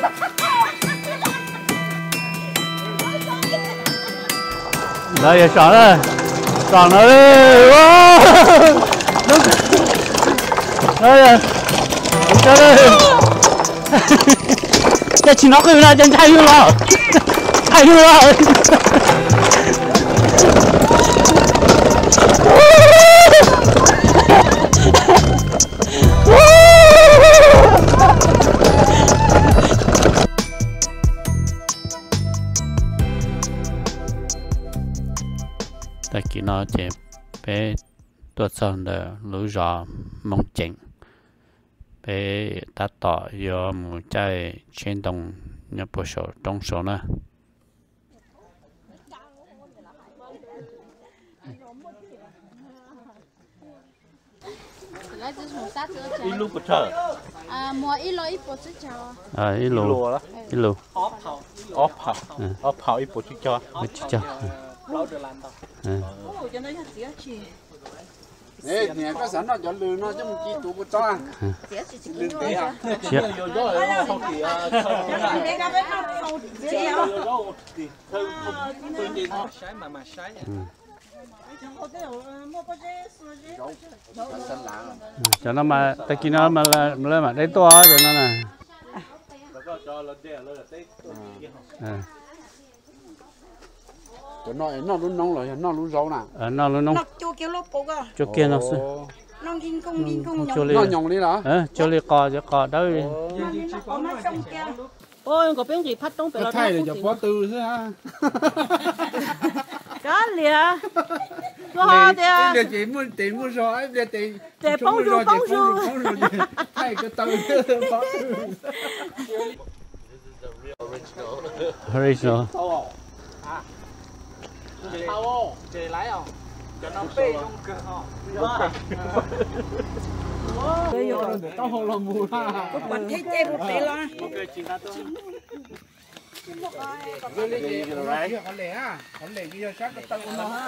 Lawv yog tsom na, tsom no, lawv yog, cas tsis hnov qw no, cas ntshai yus los, ntshai yus los. Tag kis no ces peb tuaj txog ntawm lub zos Moos Ceem, peb tab tom yuav mus caij tsheb ntoo nyob puag saum roob saud na. Ib lus, ib lus, ob phaum, ob phaum ib puas tsib caug. Niam, koj xav noj cov lws no coj mus ci tuav kua txob. Cov no mas tag kis no mas lawv mam de tuaj cov no na. Cov no noj lub noob los yog noj lub zaub na? Noj lub noob. Cua kiag no xwb. Noj nyoos li los? Cuag li qos, cov qos dawb li. Thaij cov pob tw xwb. Kav liam, tus ho tias ib pliag ces muaj tes muaj zog, ib pliag ces poob zus poob zus, thaij ko taw pob tw. Original. Qhov lem, qhov lem ces yog sab ko taw ua no ha.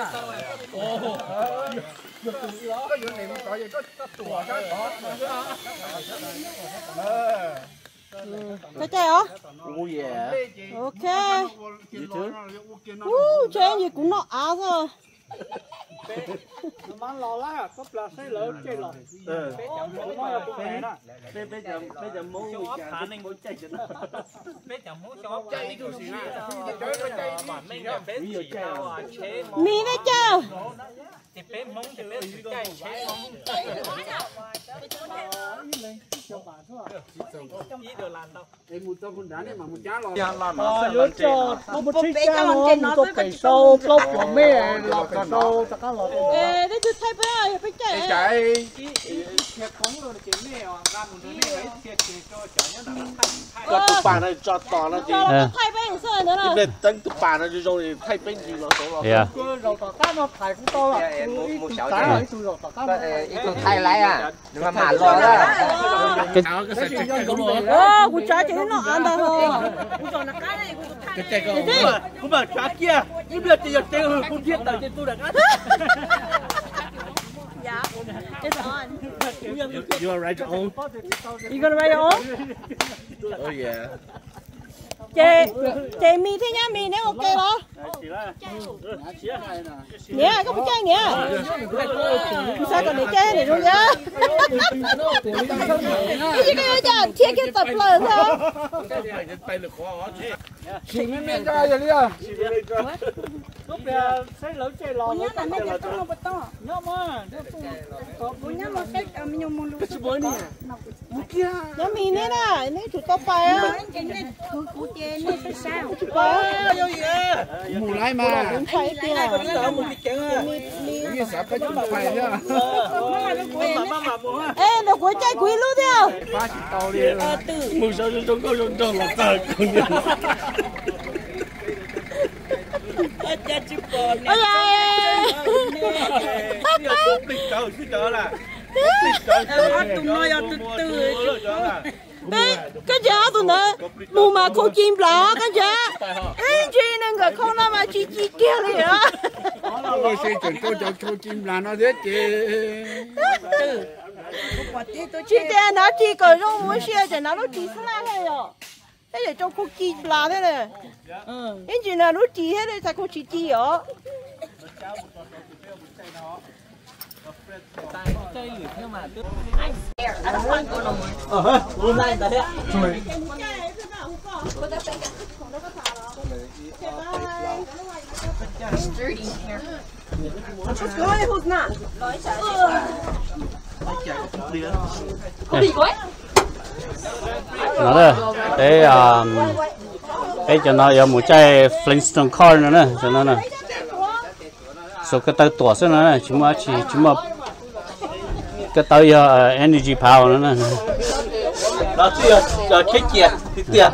Koj yuav lem mus tod ces koj tuam sab tod. Koj caij os. Ok. Ub, ntshe yog kuv noj av xwb. Mis nej caij. Yuav tso peb tsib cab no mus rau pem sau plaub puas mev los pem sau rov qab los. Peb caij. Koj tus pas no tso tos no ces, ib pliag teeb tus pas no zoo zoo thaij peb ntsis los saud los. Ib tug thaij laiv a, nws mam mam los. Kuv tsav ces wb noj av ntag ho. Kuv mam tsav kiag, ib pliag ces yog ces kuv nrhiav tawm ces tu rov qab. You gonna write your own? Ces, ces Mis thiab nyab Mis neb ua ke los? Niam, koj puas caij niam? Kuv xav kom niam caij niam zoo yam. Ib tsis koj yuav cas thiab kiag tawm plaws xwb. Sim me me nco yog li os. Nyob Mis neb na, neb tsum tau pais. Mus laiv mas. Xav pab pais thiab. Es ntawm kuv caij kuv ib lub thiab. Mus zoo zoo nkauj zoo nraug los tag kuv niam. Peb, koj ntsia ob tug ntawd mus mas khau ci nplas koj ntsia. Ib ntsis nees nkawm khau no mas ci ci kiag li os. Tsis tias hnav ris kom zoo ua si, tseem hnav lub ris xab laj thiab yom. Eb, yam rau khau ci plas thiab na. Ib ntsis na lub ris thiab xav khau tsis ci os. Let's go, who's not? No, peb, peb cov no yuav mus caij Flintstone car no na, cov no na. Xuas ko taw tuam xwb no, tsis muaj dab tsi, tsis muaj ko taw yog energy power no na. Tsheb cia tiag tiag,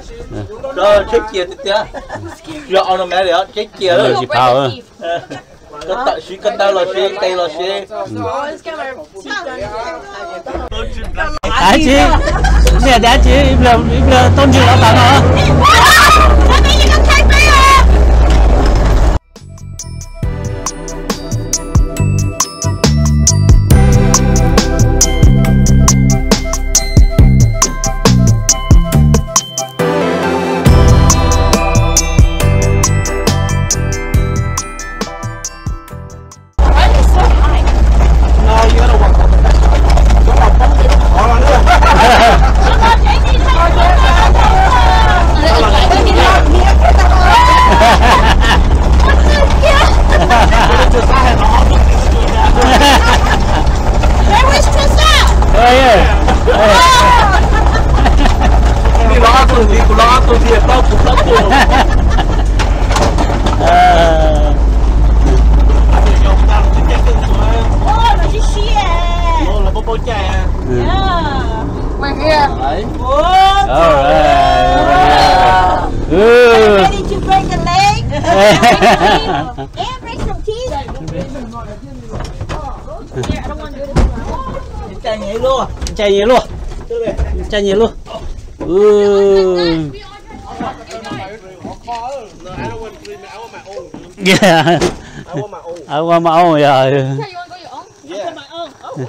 tsheb cia tiag tiag, yog automatic tsheb cia. Energy power. Koj tawm siv ko taw los siv tes los siv. Dab tsi, niam dab tsi, ib pliag tau ntswg los tas no. Nws los ob tug ntxiv, kuv los ob tug ntxiv, plaub tug plaub tug. Los paub paub caij. Ready to break a leg? And break some teeth? Caij nyias luaj, caij nyias luaj. I want my own, yeah.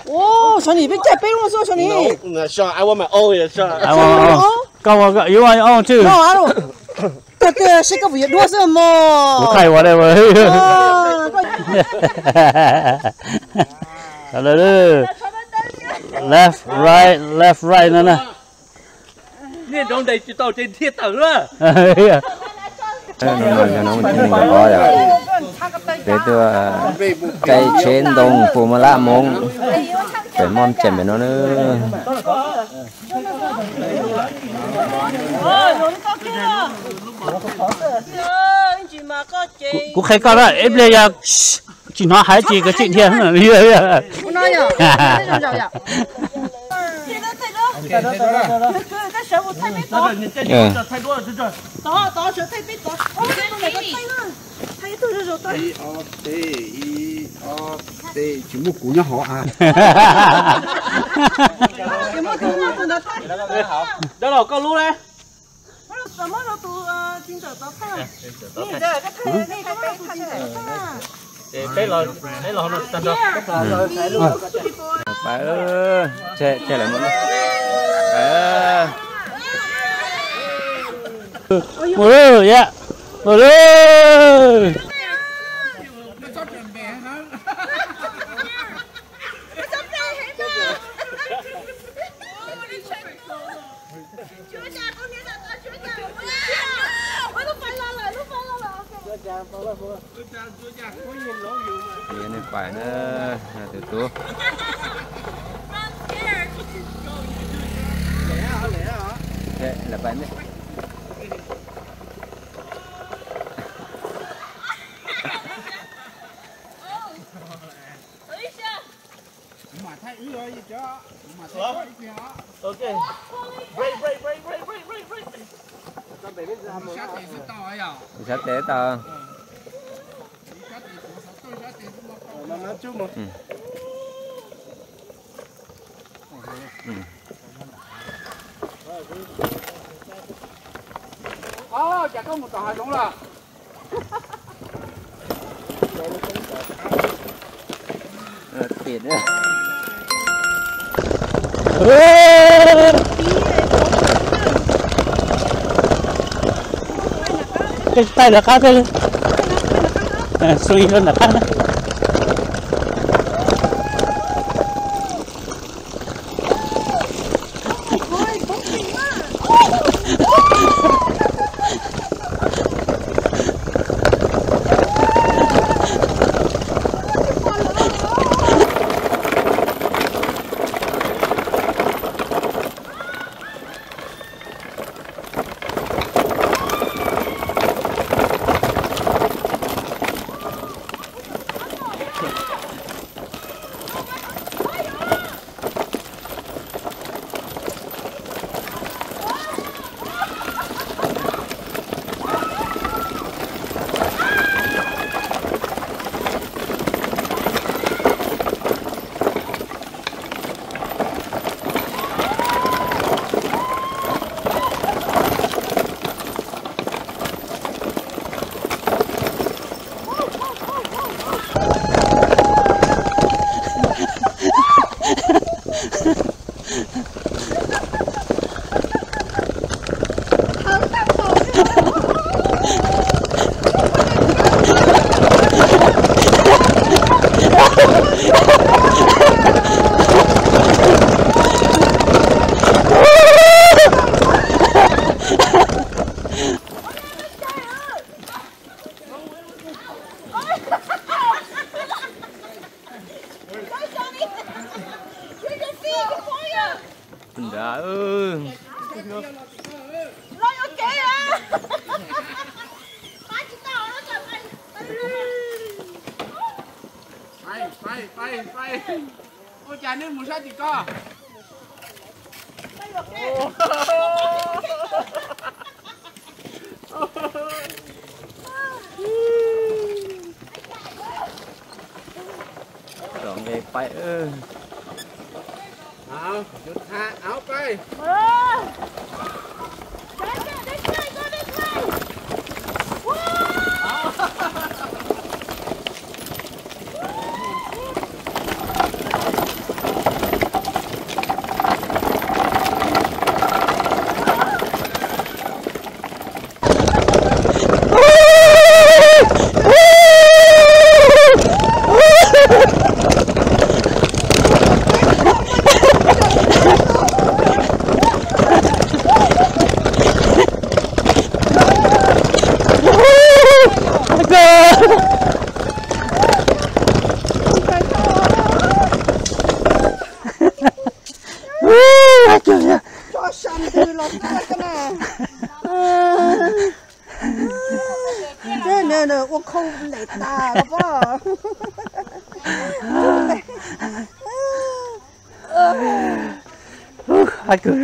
Ua, Sony, peb caij peb luaj xwb Sony. Koj ua your own too. Koj tias seb koj puas yuav duab xwb mog. Kuv thaij ua dab. Left, right, left, right no na. Nej nrov ntes tsis tau ces dhia tawm na. Hnub no yog hnub tim nees nkaum ob yom, peb tuaj caij tsheb ntoo Phu Ma Laj Moob pem Mom Cem pem no na. Kuv qhia koj na, ib pliag yog tsis hnov hais ces koj tsis dhia. Ib, ob, peb, ib, ob, peb, tsis muaj kuv nyob hauv a. Dab laug koj lub ne? Peb los, peb los no tag nrho. Mus lawm, mus lawm. Nws pais na, tus tub. Lawv pais ntej. Sab tes tau. Cas koj mus tom hav zoov lawm? Koj taij lawv qab koj li. Xoo ib lub ntawm qab na. Nrad. Ua cas nej mus sab tim ko? Zom nqe paib. Au, paib. Ua khau lem tas los pob. Hais kwv.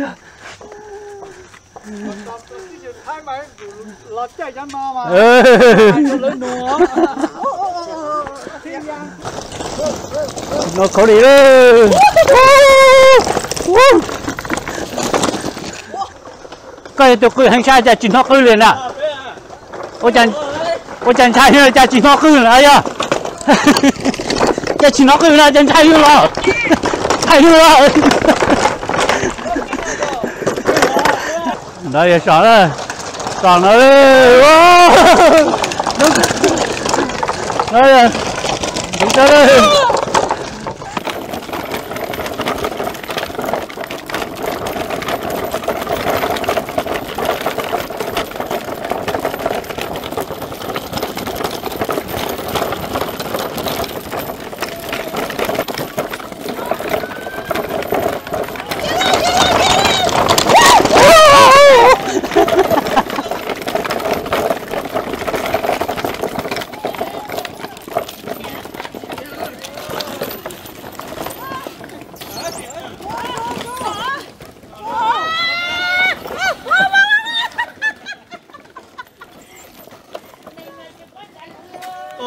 No khauv li lawm. Koj yog tus qw heev sab cas tsis hnov qw li na? Ua cas ntshai yog cas tsis hnov qw na yog? Cas tsis hnov qw na cas ntshai yog los? Ntshai yog los? Ntawd yog sov, sov no.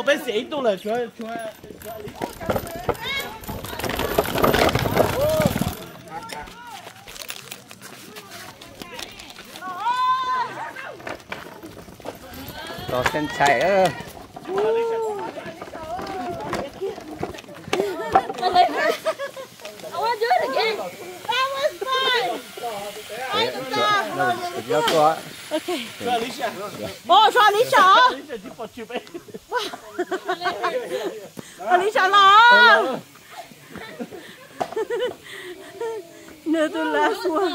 Peb xiam ib tug lawm. Tos seb ntshai. Yob tuaj. Ua, so Alicia os. Alicia los. Nws tus last one.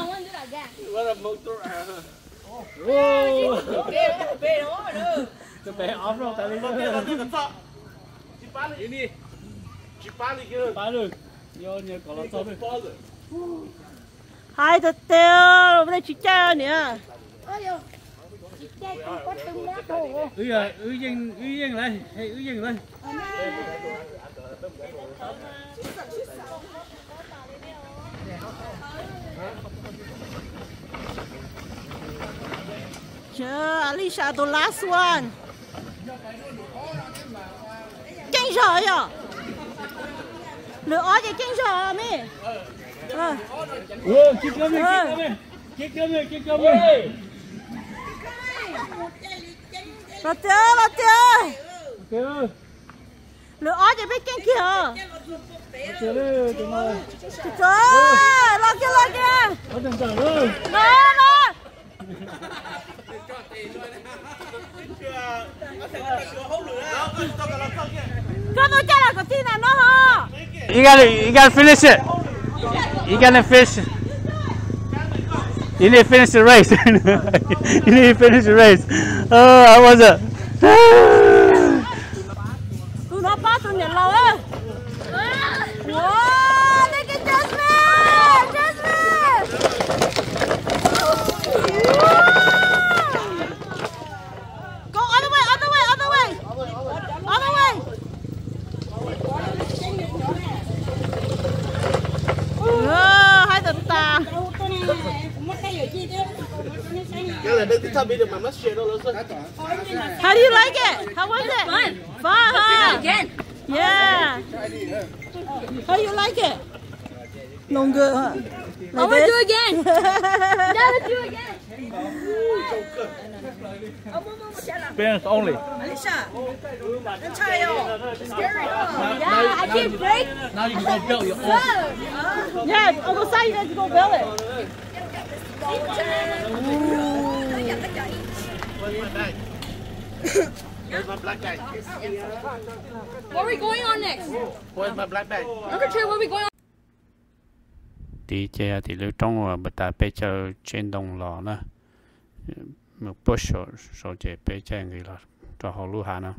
Hais tiag tiag, tsis caij niam. Wb yeej lawm, wb yeej lawm. Alicia tus last one. Ceeb zog yog. Lwm ob ces ceeb zog me. Los tiag, los tiag. Lwm ob ces peb keej kiag os. Los kiag, los kiag. Los, los. Koj tus caij los kom tij na no ho. You gotta, you gotta finish it. You gotta finish. You need to finish the race. You need to finish the race. Oh, I was a. Tus no pab tus niam laus. Wow, thank you, Jasmine. Jasmine. Go all the way, all the way, all the way. All the way. Hais tau tas. How do you like it? How was it? Fun, huh? Yeah. How you like it? Longer, huh? I want to do again. Yeah, let's do again. Experience only. Alicia, let's try it. It's scary, huh? Yeah, I can't break. Now you can go build your own. Yeah, on the side you guys go build it. Where's my bag? Where's my black bag? Where are we going on next? Where's my black bag? Uncle Trey, where are we going on? Tid ces yog tim lub roob uas npaj tas peb caug tseb ntoo los na, mus puag saum ces peb caij nqis los rau hauv lub hav no.